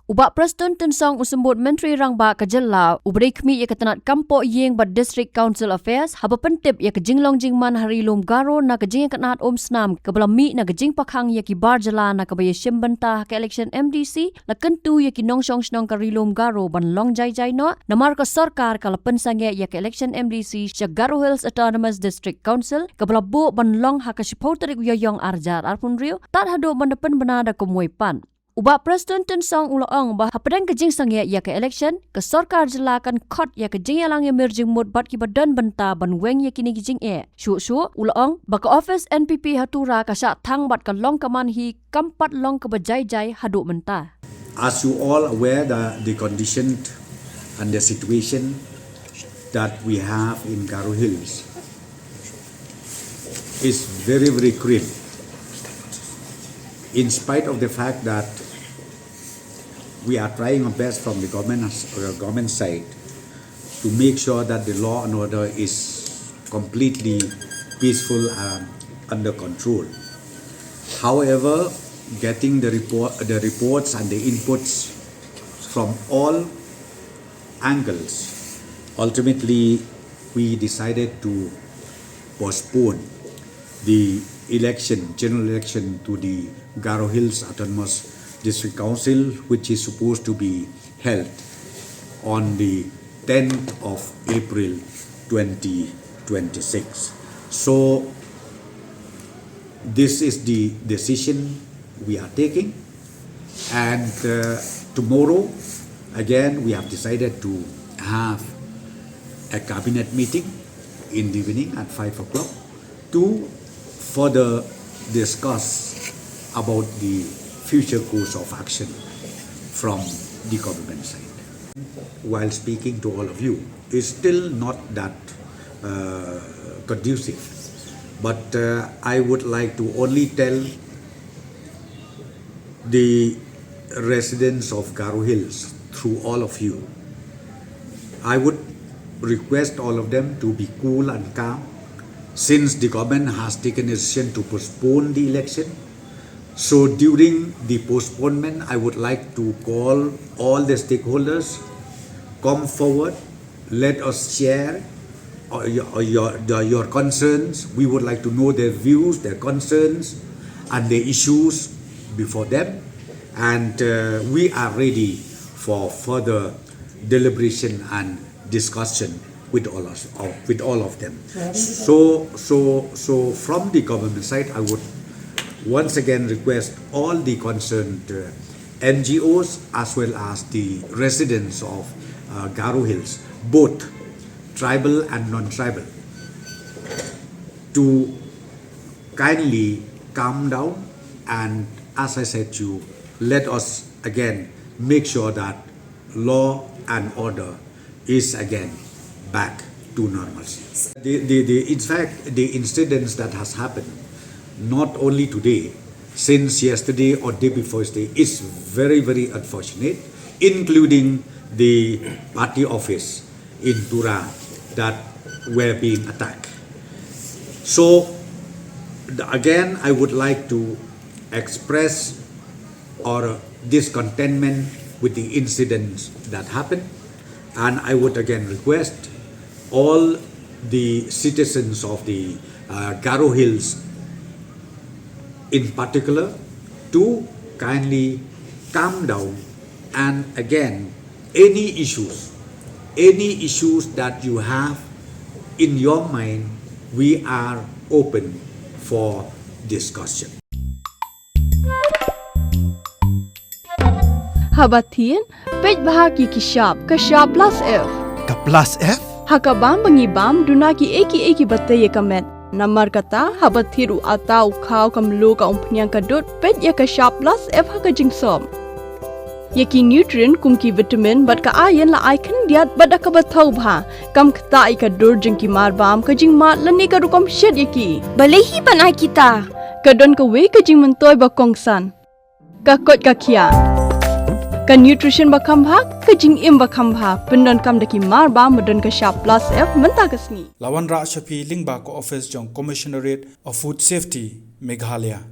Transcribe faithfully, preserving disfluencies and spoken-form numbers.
U Bah Prestone Tynsong, u Symbud Myntri Rangbah ka jylla, uba dei khmih ïa ka tnad kam poh ïing bad District Council Affairs, haba pyntip ïa ka jinglong jingman ha Ri Lum Garo na ka jingïakynad umsnam kaba la mih na ka jingpakhang ïa ki bar jylla na kaba ïashim bynta ha ka election M D C, la kyntu ïa ki nongshong shnong ka Ri Lum Garo ban long jai jai noh, namar ka sorkar ka la pynsangeh ïa ka election M D C sha Garo Hills Autonomous District Council, kaba la buh ban long ha ka shiphew tarik u Ïaïong arhajar arphew hynriew, tad haduh ban da pynbna da kumwei pat. U Bah Prestone Tynsong u la ong ba hapdeng ka jingsangeh ïa ka election, ka sorkar jylla kan khot ïa ka jingïalang ïamir jingmut bad kiba don bynta ban weng ïa kine ki jingeh. Shuh shuh u la ong ba ka office N P P ha Tura ka shah thang bad ka long ka man hi, kam pat long kaba jai jai haduh mynta. As you all aware, the, the condition and the situation that we have in Garo Hills is very, very grim. In spite of the fact that we are trying our best from the government, uh, government side to make sure that the law and order is completely peaceful and under control. However, getting the report, the reports and the inputs from all angles, ultimately we decided to postpone the election, general election to the Garo Hills Autonomous District Council, which is supposed to be held on the tenth of April twenty twenty-six. So, this is the decision we are taking. And, uh, tomorrow, again, we have decided to have a cabinet meeting in the evening at five o'clock to further discuss about the future course of action from the government side. While speaking to all of you, is still not that, uh, conducive. But, uh, I would like to only tell the residents of Garo Hills, through all of you, I would request all of them to be cool and calm, since the government has taken a decision to postpone the election. So during the postponement, I would like to call all the stakeholders, come forward, let us share, uh, your, uh, your, the, your concerns. We would like to know their views, their concerns, and their issues before them. And, uh, we are ready for further deliberation and discussion with all of, of, with all of them. So, so, so from the government side, I would once again request all the concerned, uh, N G Os as well as the residents of, uh, Garo Hills, both tribal and non-tribal, to kindly calm down, and as I said to you, let us again make sure that law and order is again back to normalcy. The, the, the, in fact, the incidents that has happened, not only today, since yesterday or day before yesterday, is very, very unfortunate, including the party office in Tura that were being attacked. So, the, again, I would like to express our discontentment with the incidents that happened, and I would again request all the citizens of the, uh, Garo Hills in particular to kindly calm down, and again, any issues, any issues that you have in your mind, we are open for discussion. Haba thied, peit bha ki ki shap, ka shap plus F. Ka plus F? Ha ka bam ba ngi bam, duna ki ei ki ei kiba tei ïa ka met. Namar kata, haba thied u atta, u khaw, ka mluh, ka umphniang, ka dud, peit ïa ka shap plus F ha ka jingsop. Ïa ki nutrient kum ki vitamin bad ka iron la ai khyndiat bad da kaba thaw bha. Kam ktah ïa ka dur jong ki marbam, ka jingmad lane ka rukom shet ïa ki. Balei hi ban ai kita? Ka don kawei ka jingmyntoi ba kongsan. Ka koit ka khiah. Ka nutrition ba kham bha, ka jingim ba kham bha. Pyndonkam da ki marbam ba don ka shap plus F mynta ka sngi. La wanrah sha phi lyngba ka office jong Commissionerate of Food Safety, Meghalaya.